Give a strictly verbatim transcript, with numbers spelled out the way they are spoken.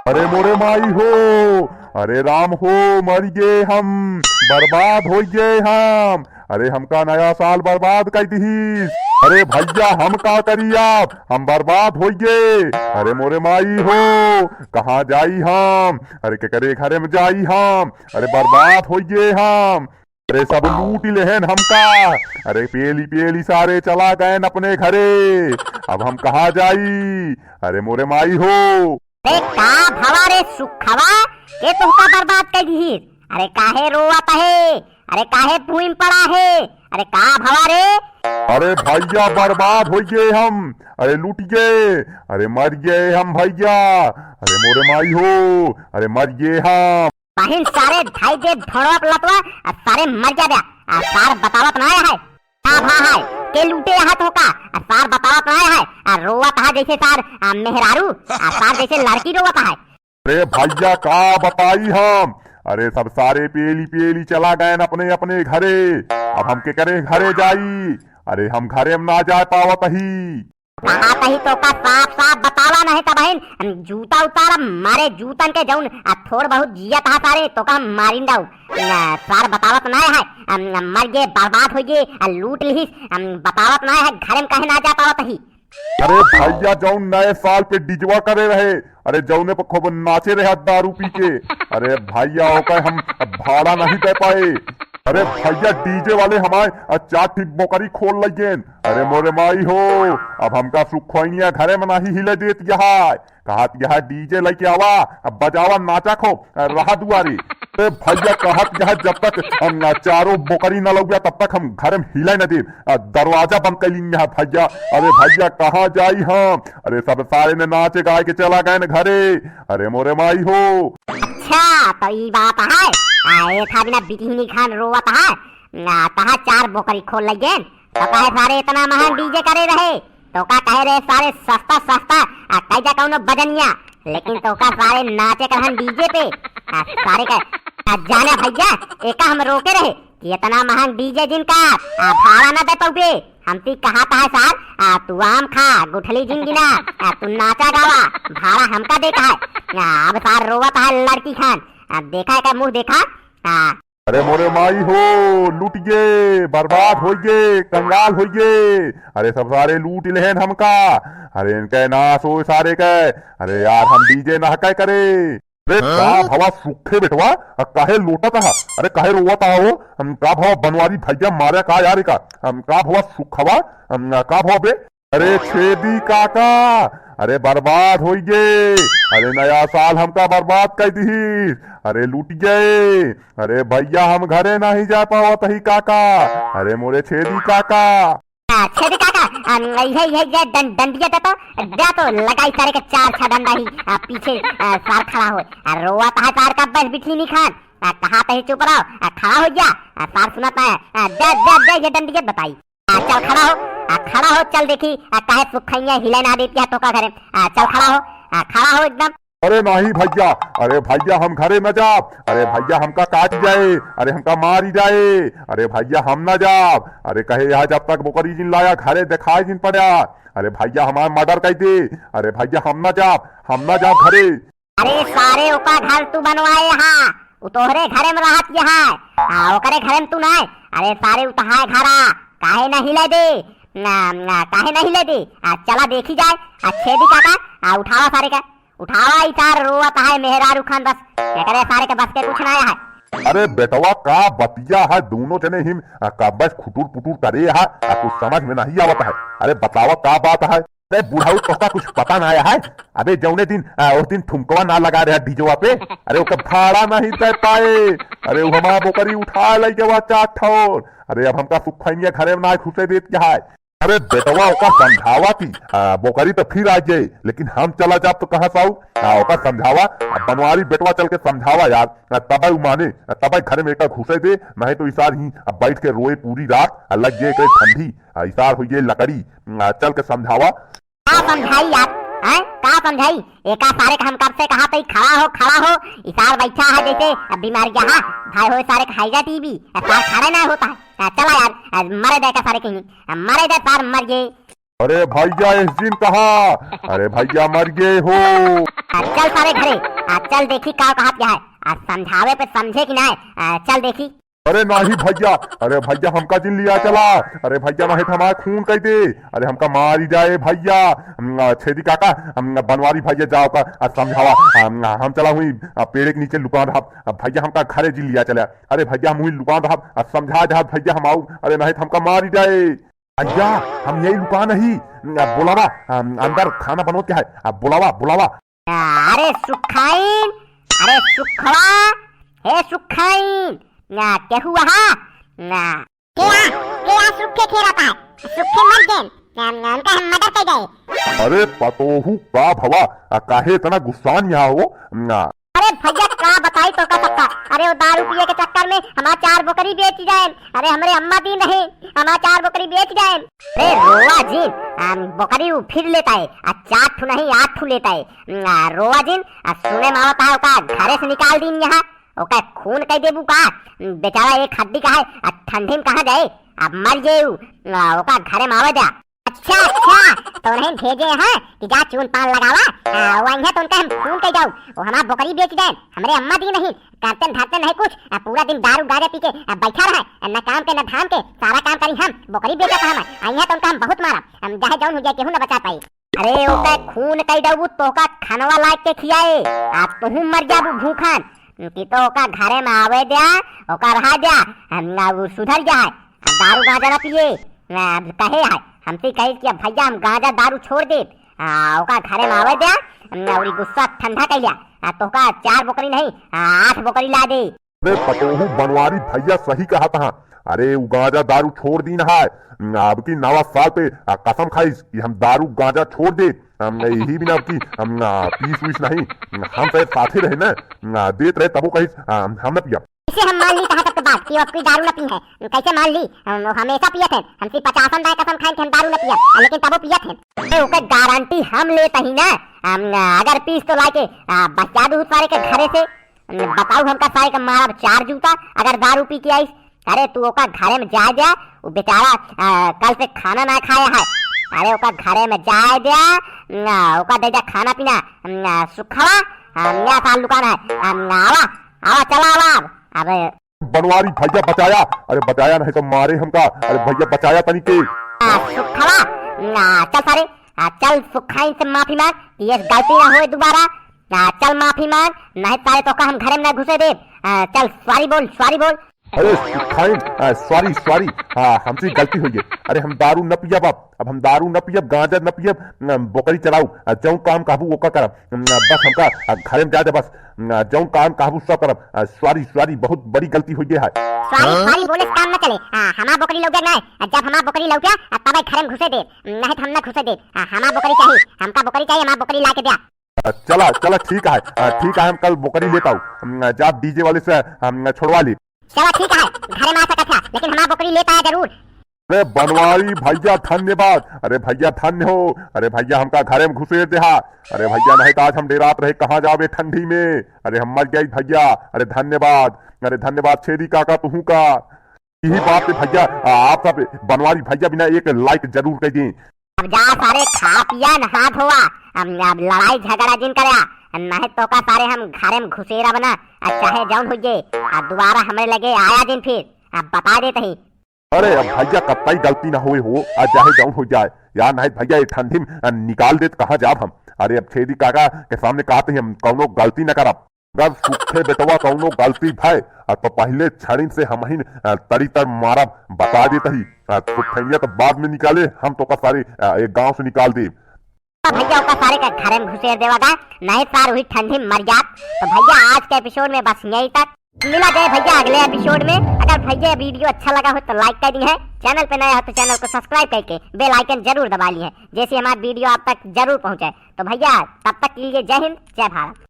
अरे मोरे माई हो, अरे राम हो, मर गए हम, बर्बाद होइ गए हम। अरे हमका नया साल बर्बाद कर दिहिस। अरे भइया हम का करी अब, हम बर्बाद होइ गए। अरे मोरे माई हो, कहाँ जाई हम, अरे केकरे घरे में जाई हम, अरे बर्बाद होइ गए हम। अरे सब लूटि लेहेन हमका। अरे पेली पेली सारे चला गएन अपने घरे। अब हम कहाँ जाई? अरे मोरे माई हो। अरे का भवा रे सुखवा, के तोहका बर्बाद कर दिहिस? अरे काहे रोवत है? अरे काहे भुइँ पड़ा है? अरे का भवा रे? अरे भइया बर्बाद होइ गए हम। अरे लूटि गए। अरे मर गए हम भइया। अरे मोरे माई हो। अरे मर गए हम। बहिन सारे धाई दे ढोड़वा पे लतवा, आ सारे मर जा द्या, आ सार बतावत नाय है। का भा है, के लूटे यहाँ तोहका, आ सार बतावत नाय है, आ रोवत है जैसे सार, आ मेहरारू, आ सार जैसे लड़की रोवत है। अरे भइया का बताई हम, अरे सब सारे पेली पेली चला गएन अपने अपने घरे, अब हम केकरे घरे जाई, अरे हम घरे में ना जा पावत ही। कहा तही तोका साफ साफ बतावा, नहीं त बहिन, हम जूता उतारब, मारे जूतन के जौन, आ थोड़ बहुत जियत हा सारे, तोका हम मारिन दाऊ। आ, सार बतावत नाय है, हम, हम मर गए, बर्बाद होइ गए, आ लूट लिहिस, हम बतावत नाय है, घरे में कहे ना जा पावत ही। अरे भइया, जौन नए साल पे डीजवा करे रहे, अरे जौने पे खूब नाचे रहे दारू पी के, अरे भइया, ओका हम भाड़ा नहीं दे पाए। अरे भइया, डीजे वाले हमारे, आ, चार ठी बोकरी खोल लइगेन। अरे मोरे माई हो, अब हमका सुखोइनिया घरे में नाही हिले देत यहा। कहत यहा, "डीजे लइके आवा, अब बजावा, नाचा खूब, आ, रहा दुआरी।" अरे भइया, कहत यहा, जब तक हम ना चारों बोकरी ना लउबा, तब तक हम घरे में हिले न देब। आ, दरवाजा बंद कर लीन यहा भइया। अरे भइया, कहाँ जाई हम? अरे सब सारे ने नाचे गाए के चला गएन घरे। अरे मोरे माई हो। अच्छा, तो ई बात है। आ, ए था बिना बिटिहनी खान रोवत है। आ, तहा चार बोकरी खोल लइगेन। तो कहे सारे इतना महंग डीजे करे रहे। तो का कहे रहे सारे सस्ता सस्ता, आ, कई जा कौनो बजनिया। लेकिन तो का सारे नाचे करहन डीजे पे। आ, सारे का, आ, जाने भइया, एका हम रोके रहे। कि इतना महंग डीजे जिनका, आ, भाड़ा ना दे पउबे। हम ती कहा था है सार, आ, तू आम खा, गुठली जिन गिना, आ, तू नाचा गावा, भाड़ा हमका दे का है। आ, अब सार रोवत है लड़की खान, आ, देखा है का मुँह देखा। आ। अरे मोरे माई हो, लूट गे, बर्बाद होइ गे, कंगाल होइ गे। अरे सब सारे लूट लेहेन हमका। अरे इनके नाश हो सारे के। अरे यार, हम डीजे ना हकाए करे। अरे हाँ? का भवा सुखे बेटवा, आ, काहे लोटत हा? अरे काहे रोवत हा हो? हम का भवा बनवारी भइया मारे का यार का? हम का भवा सुखवा? हम का भवा बे? अरे छेदी काका, अरे बर्बाद होइ गे। अरे नया साल हमका बर्बाद कर दिहिस। अरे लूट गए। अरे भइया हम घरे नहीं जा पावत ही काका। अरे मोरे छेदी काका। आ, छेदी काका, आ, इहे, इहे, ये डं-, डंडिया दे तो, दे तो लगाई सारे के चार छह डंडा ही, आ, पीछे, आ, सार खड़ा हो। आ, रोवत है सार का बस बिठली नहीं खान। आ, कहा तही चुप रहो, आ, खड़ा हो जा, आ, सार सुनत है, आ, दे, दे, दे, ये डंडिया बताई। आ, चल खड़ा हो, आ, खड़ा हो, चल देखी, आ, काहे सुखैया हिले ना देती है तोका घरे। आ, चल खड़ा हो, आ, खड़ा हो एकदम। अरे नहीं भइया, अरे भइया हम घरे न जाब, अरे भइया हमका काट जाए, अरे हमका मारी जाए, अरे भइया हम न जाब, अरे कहे यहाँ जब तक बोकरी जिन लाया घरे देखाए जिन पड़ा, अरे भइया हमार मर्डर कर दे, अरे भइया हम न जाब, हम न जाब घरे। अरे सारे ओका घर तू बनवाए हा, उ तोहरे घरे में रहत यहाँ, आ ओकरे घरे में तू नाय। अरे सारे उ तहाय घरा, काहे नहीं ले दे, ना, ना, काहे नहीं ले दे? आ चला देखी जाए, आ छेदी काका, आ उठावा सारे का। उठावा, ई सार रोवत है मेहरारू खान बस, एकरे सारे के बस के कुछ ना है। अरे बेटवा, का बतिया है, दोनों जने हिम, आ, का बस खुटुर पुटुर करे है, आ कुछ समझ में नहीं आवत है। अरे बतावा का बात है? अरे बुढ़ऊ, तोका कुछ पता ना है? अबे जौने दिन, आ, उस दिन ठुमकवा ना लगा रहा डीजवा पे, अरे ओके भाड़ा नहीं दे पाए, अरे वो हमार बोकरी उठा ले गवा चार ठौर, अरे अब हमका सुखैनिया घरे में ना घुसे देत है। अरे बेटवा, ओका समझावा कि, आ, बोकरी तो फिर आ जाए, लेकिन हम चला जाब तो कहाँ से आऊ? आ, ओका समझावा, आ, बनवारी बेटवा चल के समझावा यार, आ, तबे उ माने, आ, तबे घर में एका घुसे दे, नहीं तो इसार ही, आ, बैठ के रोए पूरी रात, आ, लग जाए एकरे ठंडी, आ, इसार हुई लकड़ी, आ, चल के समझावा। का समझाई यार, हैं? का समझाई? एका सारे का हम कब से कहा तई खड़ा हो, खड़ा हो, इसार बैठा है जैसे अब बीमार गया है, भाई हो सारे का हैजा टीवी, आ, सार खड़ा ना होता है। आ, चला यार, आ, मरे दे का सारे कहीं, आ, मरे दे सार मर गए। अरे भैया, इस दिन कहा, अरे भैया मर गए हो। आ, चल सारे घरे, आ, चल देखी का कहत है। आ, समझावे पे समझे कि नाहीं? आ, चल देखी। अरे नाहीं भइया, अरे भइया हमका जिन लिया चला। अरे भइया नाहीं त हमार खून कइ दे। अरे हमका मारी जाए भइया। हम्म, छेदी काका, हम्म, बनवारी भइया जाओ का, आ, समझावा। हम्म, हम चला हुई, आ, पेड़े के नीचे लुकान रहब। आ, भइया हमका घरे जिन लिया चला। अरे भइया हम हुई लुकान रहब, आ, समझा जात भइया हम आऊ। अरे नाहीं त हमका मारी जाए। भइया हम यही लुकान ही। आ, बोलावा, आ, अंदर खाना बनोत है। आ, बोलावा, बोलावा। अरे सुखाइन, अरे सुखवा, हे सुखाइन, ना केहू आहा, ना। के आ, के आ सुखे खेलत है, सुखे मर गए, ना, ना, उनका हम मर्डर कर गए। अरे पतोहू का भवा, आ, काहे इतना गुस्सान यहाँ हो, ना। अरे भइया का बताई तोका सबका, अरे वो दारू पिए के चक्कर में हमार चार बकरी बेच जाए, अरे हमरे अम्मा दी नहीं, हमार चार बकरी बेच जाए। अरे रोवा जिन, आ, बकरी उ फिर लेता है, आ, चार ठू नहीं आठ ठू लेता है। आ, रोवा जिन, आ, सुने में आवत है, ओका घरे से निकाल दीन यहाँ, ओका खून कइ देबू का? बेचारा एक हड्डी का है, आ, ठंडी में कहाँ जाए? अब मर जाए उ, आ, ओका घरे में आवे द्या। अच्छा, अच्छा, तो उन्हें भेजे हैं कि जा चून पान लगावा, आ, वो आइहे तो उनका हम खून कइ जाऊ, वो हमार बकरी बेच दें, हमरे अम्मा दी नहीं, करते धरते नहीं कुछ, आ, पूरा दिन दारू गांजा पी के, आ, बैठा रहे, आ, न काम के न धाम के, सारा काम करी हम, बकरी बेचत हम, आइहे तो उनका हम बहुत मारब, हम चाहे जौन हो जाए, केहू न बचा पाई। अरे ओका खून कइ दबू तोका खनवा लाग के खियाए। आ तुहू मर जाबू भूखन। कि तो ओका घरे में आवे द्या, ओका रहा द्या, हम ना उ सुधर जाए। आ दारू गांजा ना पिए। आ अब कहे है, हमसे कहे कि अब भइया हम गांजा दारू छोड़ दे। आ ओका घरे में आवे द्या, हम ना उरी गुस्सा ठंडा कइ लिया। आ तोका चार बकरी नहीं, आ आठ बकरी ला दे। अरे पतोहू बनवारी भइया सही कहत हाँ। अरे उ गांजा दारू छोड़ दीन है। अब की नवा साल पे, आ, कसम खाइस कि हम दारू गांजा छोड़ दे। हम यही बिना अब की हम, आ, पीस उइस नहीं। हम तो साथे रहे ना, आ, देत रहे तबो कहिस, आ, हम न पियब। कैसे हम मान ली तहाँ तक के बात कि वो अब की दारू न पी है? कैसे मान ली? हम हमेशा पियत हैं। हमसे पचासन दाए कसम खाइन कि हम दारू न पियब, लेकिन तबो पियत हैं। अरे ओकर गारंटी हम लेत ही ना। हम, आ, अगर पीस तो लाके, आ, बचा दू सारे के घरे से। बताऊ हमका सारे का मारब चार जूता अगर दारू पी के आइस। अरे तू ओका घरे में जाए द्या, उ बेचारा, आ, कल से खाना ना खाया है। अरे ओका घरे में जाए द्या, न, ओका दे द्या खाना पीना, न, सुखवा, आ, नया साल लुकाना है। आ, न, आवा, आवा, चला आवा अब। अबे बनवारी भइया बचाया, अरे बचाया नहीं तो मारे हमका, अरे भइया बचाया तनी के। आ, सुखवा, न, चल सारे, आ, चल सुखाइन से माफी मांग कि ये गलती ना होए दोबारा। आ, चल माफी मांग, नहीं सारे तोका हम घरे में ना घुसे देब। आ, चल सॉरी बोल, सॉरी बोल। अरे सुखाइन, आ, सॉरी, सॉरी, हाँ, हमसे गलती होइ गई। अरे हम दारू न पियब अब, अब हम दारू न पियब, गांजा न पियब, न, बकरी चराऊ, आ, जौन काम कहबू ओका करब। न, बस हमका, आ, घरे में जाए दे बस, न, जौन काम कहबू सब करब। आ, सॉरी, सॉरी, बहुत बड़ी गलती होइ गई है। सॉरी, हाँ? सॉरी बोले से काम न चले। आ, हमार बकरी लौटे ना, आ, जब हमार बकरी लौटे, आ, तबे घरे में घुसे दे, नहीं तो हम न घुसे दे। आ, हमार बकरी चाहिए, हमका बकरी चाहिए, हमार बकरी ला के द्या। अ, चला, चला, ठीक है, अ, ठीक है, हम कल बकरी लेत आऊ। हम, अ, जा डीजे वाले से, हम, अ, छोड़वा ली। चला, ठीक है, घरे में आ सकत है, लेकिन हमार बकरी लेत आया जरूर। अरे बनवारी भइया धन्यवाद, अरे भइया धन्य हो, अरे भइया हमका घरे में घुसेर देहा, अरे भइया नहीं तो आज हम डेरात रहे, कहाँ जाबे ठंडी में, अरे हम मर गई भइया, अरे धन्यवाद, अरे धन्यवाद छेदी काका तुहू का। यही बात पे भइया, आ, आप सब बनवारी भइया बिना एक like जरूर कइ दीं। अब जा सारे खा पिया नहा धोवा, अब, अब लड़ाई झगड़ा जिन करया, नहीं तोका सारे हम घरे में घुसेरब ना, आ चाहे जौन होइ जे, आ दोबारा हमरे लगे आया जिन फिर, अब बता देत ही। अरे अब भइया कतई गलती ना होए हो, आ चाहे जौन होइ जाए, यार नहीं भइया ये ठंडी में, आ, निकाल देत कहाँ जाब हम। अरे अब छेदी काका के सामने कहत ही हम कौनो गलती न करब। अगर सुखे बेटवा कौनो गलती भय, आ, तो पहिले छड़िन से हमहिन, आ, तरी तर मारब, बता देत ही। आ, सुखैया तो बाद में निकाले, हम तोका सारे, आ, एक गांव से निकाल देब। तो भइया ओका सारे का घरे में घुसेर देवा दा, नहीं सार हुई ठंडी में मर जात। तो भइया आज के episode में बस यहीं तक, मिला जाए भइया अगले episode में। अगर भइया video अच्छा लगा हो तो like कइ दीहें, channel पे नया हो तो channel को subscribe करके bell icon जरूर दबा लीहें, जैसे हमारा video आप तक जरूर पहुँचे। तो भइया तब तक के लिए जय हिंद, जय भारत।